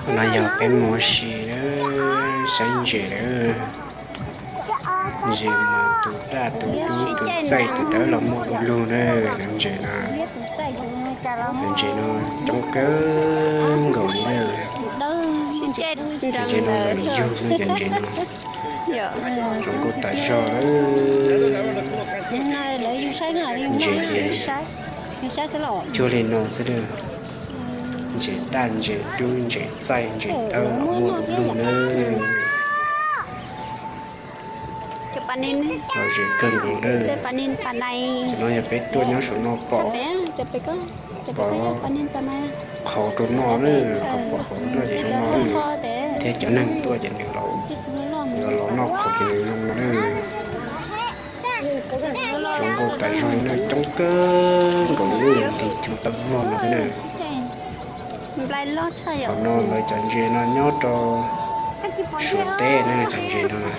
No yog peb mus ua si na, saib ntses na. Ntses mas tus daj tus dub tus txaij tus dawb los muaj du lug na. Cov ntses no, cov ntses no coob kawg nkaus li na. Cov ntses no lawm yug na, cov ntses no zoo nkauj tas zog lawm. Ntses ces cuag li no xwb na. Ntses daj ntses dub ntses txaij ntses dawb los muaj du lug na. Lom zem kawg nkaus na. Tam no yog peb tuaj nyob saum no pom, pom qhauv rau noj na, qhov pom qhauv rau noj ces zoo no na. Thiab cov neeg tuaj ces nws los, nws los noj qhauv ces nws zoo no na. Zoo nkauj tas zog li na, coob kawg nkaus li, nti cov tawv vog no xwb na. Qhov no lawv cov ntses no nyob rau Suav teb na, cov ntses no na.